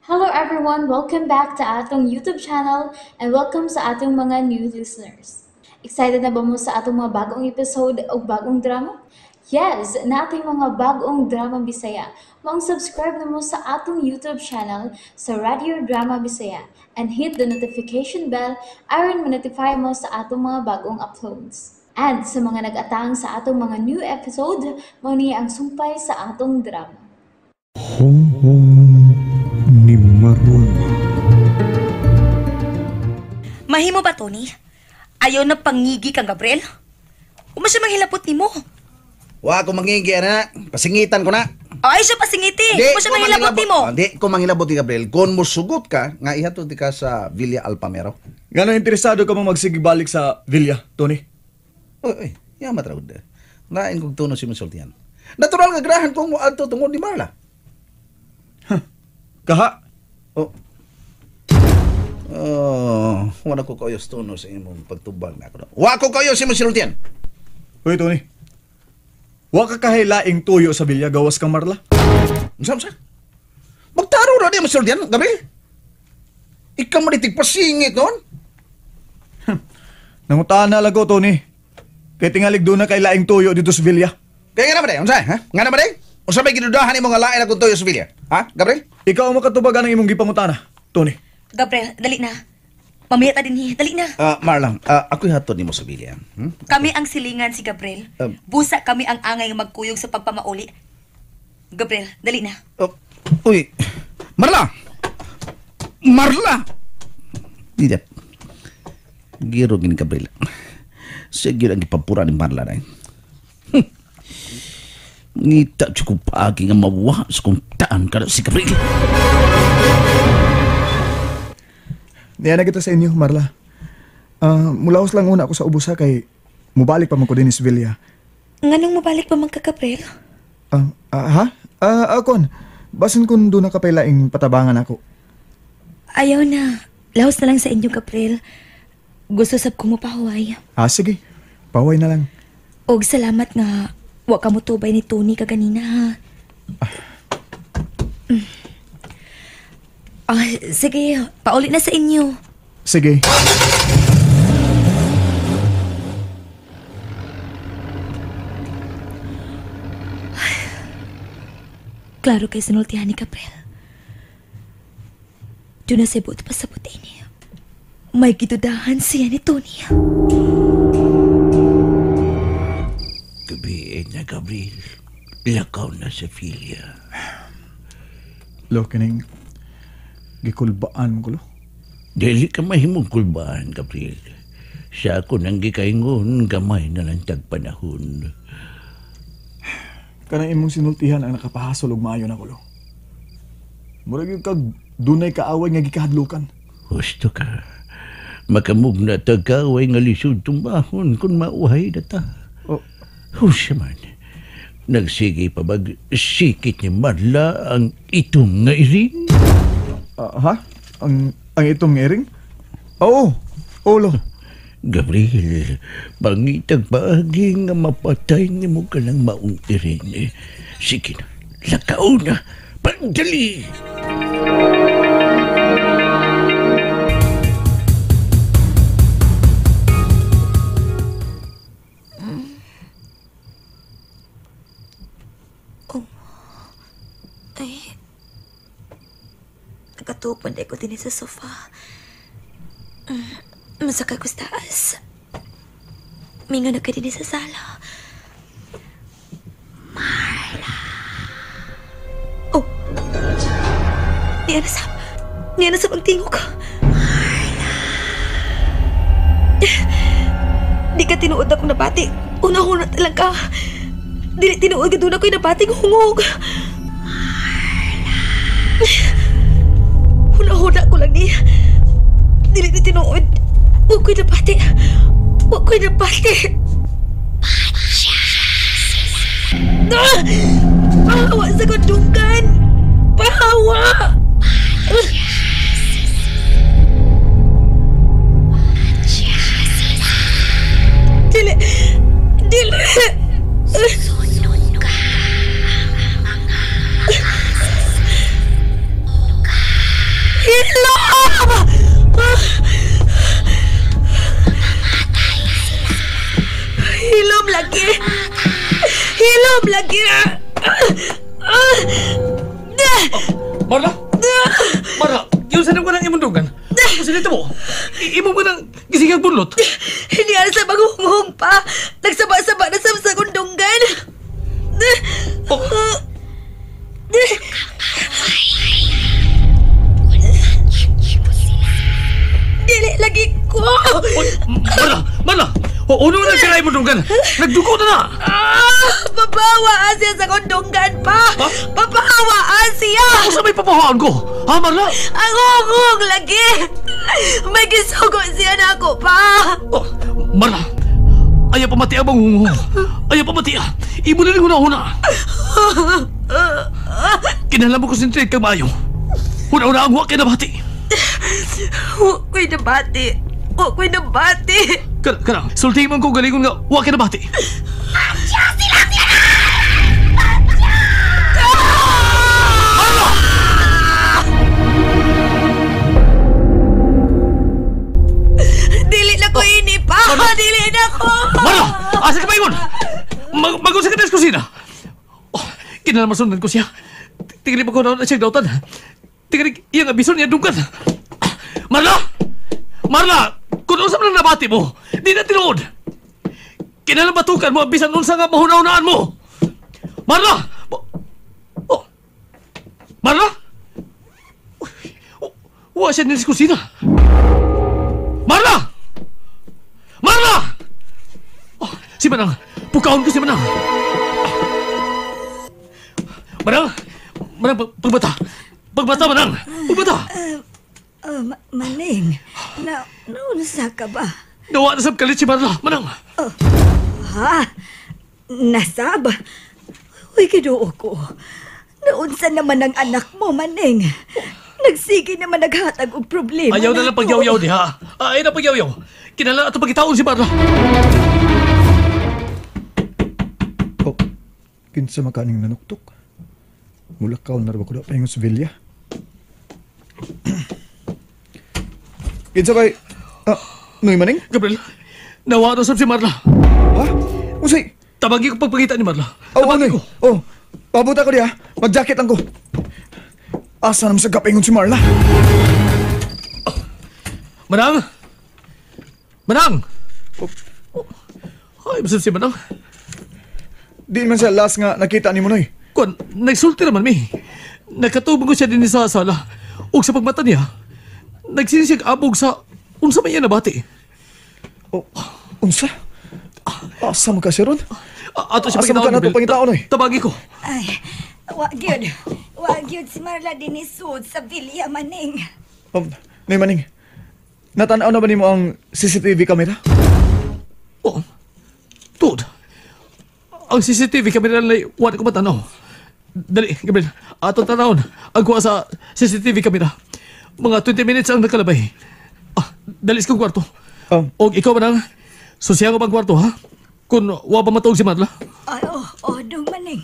Hello everyone! Welcome back to atong YouTube channel and welcome sa atong mga new listeners. Excited na ba mo sa atong mga bagong episode o bagong drama? Yes! Nating mga bagong drama Bisaya. Maong subscribe na mo sa atong YouTube channel sa Radio Drama Bisaya and hit the notification bell aron ma-notify mo sa atong mga bagong uploads. And sa mga nag-atang sa atong mga new episode, mao ni ang sumpay sa atong drama. Honghong ni Maroma. Mahimo ba, Tony? Ayaw na pangigi kang Gabriel? Uma siya manghilapot ni mo. Wa ko mangigi ana, pasingitan ko na. Ay, siya pasingiti. Uma siya manghilabot ni mo. Di ko manghilabot ni Gabriel. Kung musugot ka, nga ihatod di ka sa Villa Alpamero. Ngano interesado ka mo magsigibalik sa Villa, Tony? Uy, yamat ra gud. Lain kog tuno si musultihan. Natural nga grahan kong moadto tungod ni Marla. Huh. Kaha? Oh. Oh, wala ko kayo tuno sa imong pagtubag na ako. Wa ko kayo sa imong sinultian. Uy, Tony. Wa ka kahilaing tuyo sa Villa gawas kang Marla. Unsa unsa? Magtaro ra di mo sinultian, Gabriel. Ikaw man tigpasingit noon. Nangutaan na lago, Tony. Kay tingalig doon na kay laing tuyo dito sa Villa. Kaya nga naman eh, unsa ha? Nga naman eh? Unsa may gidudahan nimo nga lain akong tuyo sa Villa? Ha, Gabriel? Ikaw ang makatubagan ng imong gipangutana, Tony. Gabriel, dali na. Mamaya ta dinhi, dali na. Marla, ako'y hatod nimo sa Villa. Hmm? Kami ang silingan si Gabriel. Busa kami ang angay nga magkuyog sa pagpamauli. Gabriel, dali na. Uy, Marla! Marla! Di dap. Giro gini Gabriel. Sige ang gipapura ni Marla na. Ngita cukup paagi nga mawa sa kung taan ka si Gabriel. Niya na kita sa inyo, Marla. Mulaos lang una ako sa ubusa kay mubalik pa man ko din sa Villa. Nganong mubalik pa man ka, Gabriel? Ha? Akon, basin kun doon nakapailaing patabangan ako. Ayaw na. Laos na lang sa inyo, Gabriel. Gusto sab ko mo pahuway. Ah, sige. Pahuway na lang. Og salamat nga wa ka mo tubay ni Tony kaganina, ha? Ah, sige, pauli na sa inyo. Sige. Ay, klaro kay sinultihan ni Gabriel. Doon na sa buot pa sa puti niya. May gidudahan siya ni Tony. Gabi na, Gabriel. Lakaw na sa Villa. Lo, kining gikulbaan mo ko, lo. Dili ka mahimong kulbaan, Gabriel. Sa ako nang gikaingon, gamay na lang tagpanahon. Kanang imong sinultihan ang nakapahasol og maayo na ko, lo. Murag yung kag dunay kaaway nga gikahadlukan. Husto ka. Makamugna tagaway nga lisod tumbahon kung mauhay na ta. Oh. Husya man. Nagsige pa bag sikit ni Marla ang itong nga iring? Ha? Ang itong nga iring? Oo. Oo, lo. Gabriel, pangitag paagi nga mapatay ni mo ka lang maong iring. Sige na, lakaw na, pandali! Ay, nagkatupon ko din sa sofa. Masakay ko sa taas. Mingo na ka din sa sala. Marla. Oh! Niya nasab. Niya nasab ang tingog ko. Marla. Di ka tinuod akong nabati. Una-una lang ka. Dili tinuod ka doon ako'y nabating hungog. Huna-huna ko lang niya. Dili ni tinuod. Huwag ko'y nabati. Huwag ko'y nabati. Ah! Pahawa sa kandungkan! Pahawa! Dili! Dili! Hilom! Hilom lagi. Hilom lagi. Marla? Marla, yung saan ko ng imong dugan? Kasi dito mo, imong ko ng gising bunlot. Hindi ala sa maghunghong pa. Nagsaba-saba na sa kundunggan. Oh. Dili lagi ko. Oy, Marla, Marla. Uno na sila imong dunggan. Nagdugo na na. Papawaan siya sa kundunggan pa. Ha? Papawaan siya. Ako sa may papawaan ko. Ha, Marla? Ang hunghong lagi. May gisugo siya na ako pa. Oh, Marla, ayaw pamati ang hunghong. Ayaw pamati. Imo na rin huna-huna. Kinahanglan mo concentrate kang maayo. Huna-huna ang huwag kay nabati. Huwag ko'y nabati. Huwag ko'y nabati. Kana, sulti man ko galingon nga huwag kay nabati. Dili na ko ini pa. Dili na ko. Marla! Asa ka ba ingon? Magun sa ka sa kusina. Oh, kinahanglan masundan ko siya. Tingnan pa ko na siya dautan. Tingnan iyang abison niya dungkan. Marla! Marla! Kung unsa man ang nabati mo, di na tinuod. Kinahanglan batukan mo ang bisan unsa nga mahuna-hunaan mo. Marla! Oh. Marla? Wa siya din sa kusina. Marla! Marla! Oh, si Manang. Pukaon ko si Manang. Manang! Manang, pagbata! Pagbata, Manang! Pagbata! Maning, naunsa ka ba? Nawa na sab kalit si Marla, Manang! Ha? Nasab? Uy, kinuo ko. Naunsa naman ang anak mo, Maning. Nagsige naman naghatag og problema. Ayaw na lang pagyaw-yaw diha. Ayaw na pagyaw-yaw. Kinala ato pagitaon si Marla. Oh, kinsa makaning nanuktok? Mulakaw na rin ko na pahingon sa Villa. Kinsa kay... Noy Maning? Gabriel, nawa na sab si Marla. Ha? Unsay? Tabagi ko pagpakita ni Marla. Oh, Tabagi Noy. ko. Oh, pabuta ko diha. Mag-jacket lang ko. Asa naman sa kapingon si Marla? Manang! Manang! Oh. Ay, masab si Manang. Di man siya last nga nakita ni mo, Noy. Kuan, nagsulti naman mi. Nakatubog ko siya din sa sala. Ug sa pagmata niya, nagsinisig abog sa unsa may iya nabati. Oh, unsa? Asa man ka siya ron? Ato siya Asa man ka pangitaon, na ito Gabriel. pangitaon, Noy? Tabagi ko. Ay, wa gyud. Wa gyud si Marla dinisud sa Villa, Maning. Noy Maning, natanaw na ba nimo ang CCTV camera? Oh, tuod. Ang CCTV camera na wala ko matanaw. Dali, Gabriel. Ato tanawon ang kuha sa CCTV camera. Mga 20 minutes ang nakalabay. Dali sa kong kwarto. Oh. Og ikaw, Manang, susiyan ko bang kwarto, ha? Kung wa pa matuog si Marla. Ay, oh, dong Maning.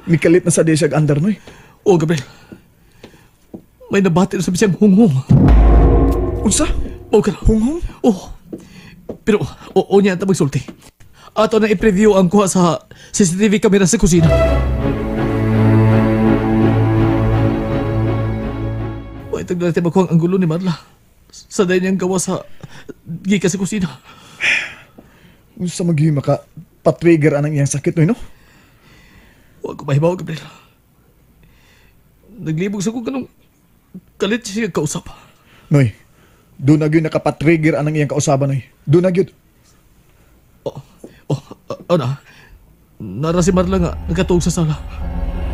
Mikalit na sa di siya andar, Noy. Oh, Gabriel. May nabati na sa siyang hunghong. Unsa? Oh, kana. Hunghong? Oh. Pero, oo niya ang magsulti. Ato na i-preview ang kuha sa CCTV camera sa kusina. Wait, tagdala natin makuha ang gulo ni Marla. Sa dahil niyang gawa sa gikas sa kusina. Unsa magyud maka patrigger anang iyang sakit, Noy, no? Huwag ko mahibaw, Gabriel. Naglibog sa kong kanong kalit siya kausap. Noy, doon na gyud nakapatrigger anang iyang kausaban, Noy. Doon na gyud. Oh, ano? Nara si Marla nga, nagkatuog sa sala.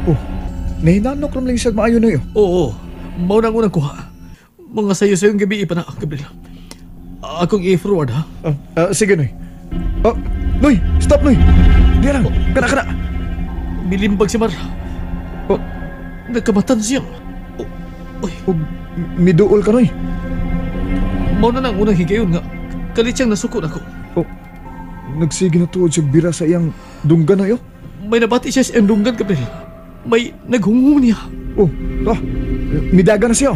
Oh, nahinanok ram lang siya maayo, Noy. Oo, mao na ang unang kuha. Mga sayo-sayong gabi pa na, Gabriel. Akong i-forward, ha? Sige, Noy. Oh, Noy, stop, Noy. Di lang, kana, kana. Milimbag si Marla. Oh. Nagkamatan siya. Oh, uy. Oh, miduol ka, Noy. Mao na ang unang higayon nga. Kalit siyang nasukod ako. Oh, nagsige na tuod siya bira sa iyang dunggan, Noy, oh. May nabati siya sa iyang dunggan, Gabriel. May naghunghung niya. Oh, ah, Midaga na siya.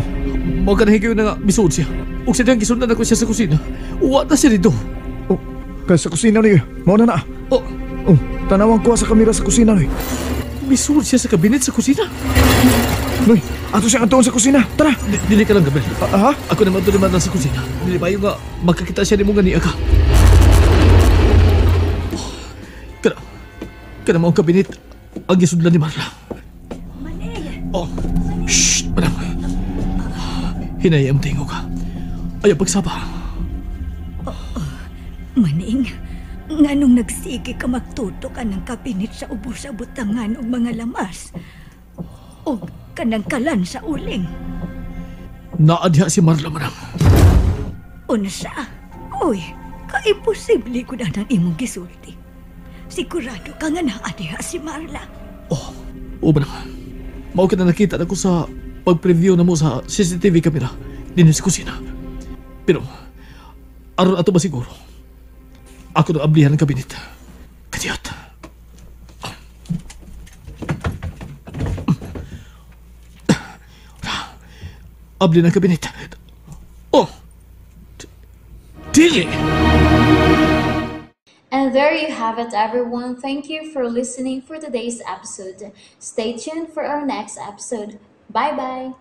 Mao ka nahigayon na nga misuod siya. Ug sa diyang gisundan ako siya sa kusina. Wa na siya dito. Oh, kay sa kusina ni. Mao na na. Oh, Oh, tanawang kuha sa kamera sa kusina noy. Misuod siya sa kabinet sa kusina. Noy, ato siyang antuon sa kusina. Tara. Dili ka lang, Gabriel. Ah, ha? Ako naman to naman sa kusina. Dili ba yung nga magkakita siya ni mo nga niya ka? Oh, kana, kana mo ang kabinet ang gisudlan ni Marla. Maning! Oh, shh, madam. Hinay ang tingo ka. Ayaw pagsaba. Maning, nganong nagsige ka magtuto ka ng kabinet sa ubos sa butangan og mga lamas? O kanang kalan sa uling? Naadya si Marla, madam. Unsa? Uy, kaimposible ko na ng imong gisulti. Sigurado ka nga naadiha si Marla. Oh, o ba naman? Mao ka na nakita na ko sa pag-preview na mo sa CCTV camera din sa kusina. Pero, aron ato ba siguro? Ako na ablihan ng kabinet. Kadiyot. Abli ng kabinet. Oh! Dili! And there you have it, everyone. Thank you for listening for today's episode. Stay tuned for our next episode. Bye bye.